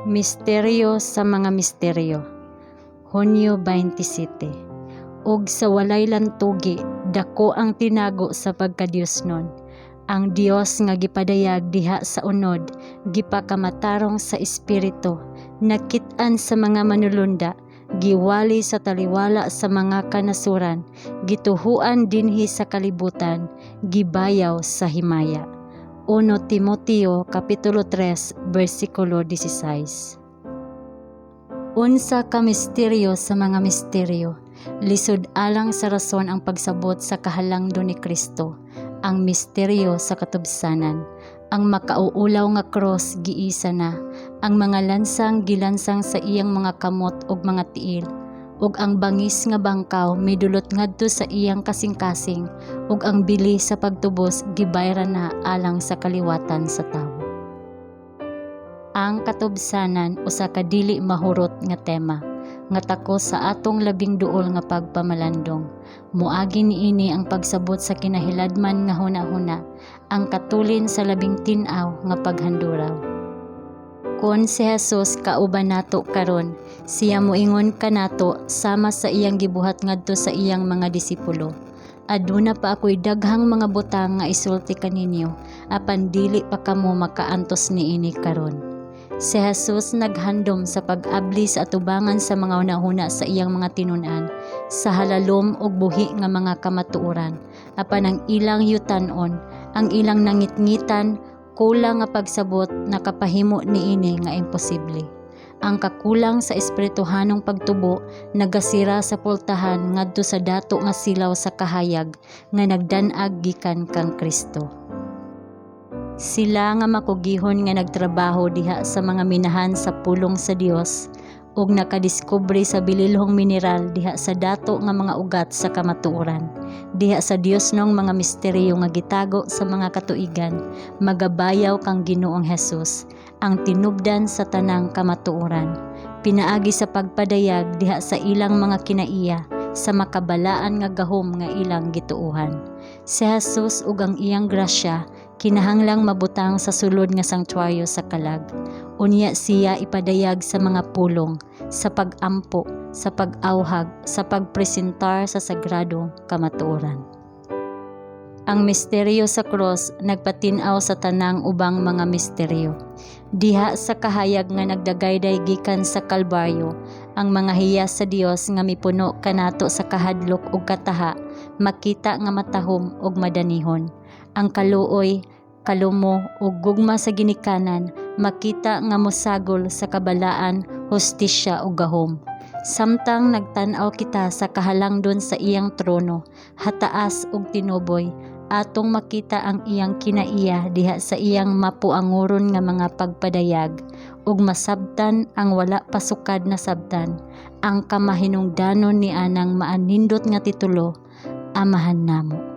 Misteryo sa mga misteryo. Hunyo 27. Ug sa walay lantugi, dako ang tinago sa pagkadiosnon. Ang Dios nga gipadayag diha sa unod, gipakamatarong sa espiritu, nakit-an sa mga manulunda, giwali sa taliwala sa mga kanasuran, gituhuan dinhi sa kalibutan, gibayaw sa himaya. 1 Timoteo kapitulo 3 bersikulo 16. Unsa ka misteryo sa mga misteryo? Lisod alang sa rason ang pagsabot sa kahalangdon ni Kristo, ang misteryo sa katubsanan. Ang makauulaw nga cross giisa na, ang mga lansang gilansang sa iyang mga kamot ug mga tiil, ug ang bangis nga bangkaw midulot ngadto sa iyang kasing-kasing, ug ang bili sa pagtubos gibayran na alang sa kaliwatan sa tawo. Ang katubsanan usa ka dili mahurot nga tema nga takos sa atong labing duol nga pagpamalandong. Moagi niini ang pagsabot sa kinahiladman nga hunahuna, ang katulin sa labing tin-aw nga paghanduraw. Kon si Jesus kauban nato karon, siya moingon kanato sama sa iyang gibuhat ngadto sa iyang mga disipulo: "Aduna pa ako'y daghang mga butang nga isulti kaninyo, apan dili pa kamo makaantos niini karon." Si Jesus naghandom sa pag-abli sa atubangan sa mga hunahuna sa iyang mga tinun-an sa halalom ug buhi nga mga kamatuoran, apan ang ilang yutan-on, ang ilang nangitngitan, kulang nga pagsabot nakapahimo niini nga imposible. Ang kakulang sa espirituhanong pagtubo nagasira sa pultahan ngadto sa dato nga silaw sa kahayag nga nagdan-ag gikan kang Kristo. Sila nga makugihon nga nagtrabaho diha sa mga minahan sa pulong sa Dios ug nakadiskubre sa bililhong mineral diha sa dato nga mga ugat sa kamatuoran, diha sa Diosnong mga misteryo nga gitago sa mga katuigan, magabayaw kang Ginoong Hesus, ang tinubdan sa tanang kamatuoran, pinaagi sa pagpadayag diha sa ilang mga kinaiya sa makabalaan nga gahom nga ilang gituohan. Si Jesus ug ang iyang grasya kinahanglang mabutang sa sulod nga sanktuaryo sa kalag. Unya siya ipadayag sa mga pulong, sa pag-ampo, sa pag-awhag, sa pagpresentar sa sagradong kamatuoran. Ang misteryo sa cross nagpatin-aw sa tanang ubang mga misteryo. Diha sa kahayag nga nagdagayday gikan sa Kalbaryo, ang mga hiyas sa Dios nga mipuno kanato sa kahadlok ug kataha makita nga matahom ug madanihon. Ang kaluoy, kalumo ug gugma sa ginikanan makita nga mosagol sa kabalaan, hustisya ug gahom. Samtang nagtan-aw kita sa kahalangdon sa iyang trono, hataas ug tinuboy, atong makita ang iyang kinaiya diha sa iyang mapuanguron nga mga pagpadayag ug masabtan ang wala pa sukad nasabtan, ang kamahinungdanon ni anang maanindot nga titulo, Amahan namo.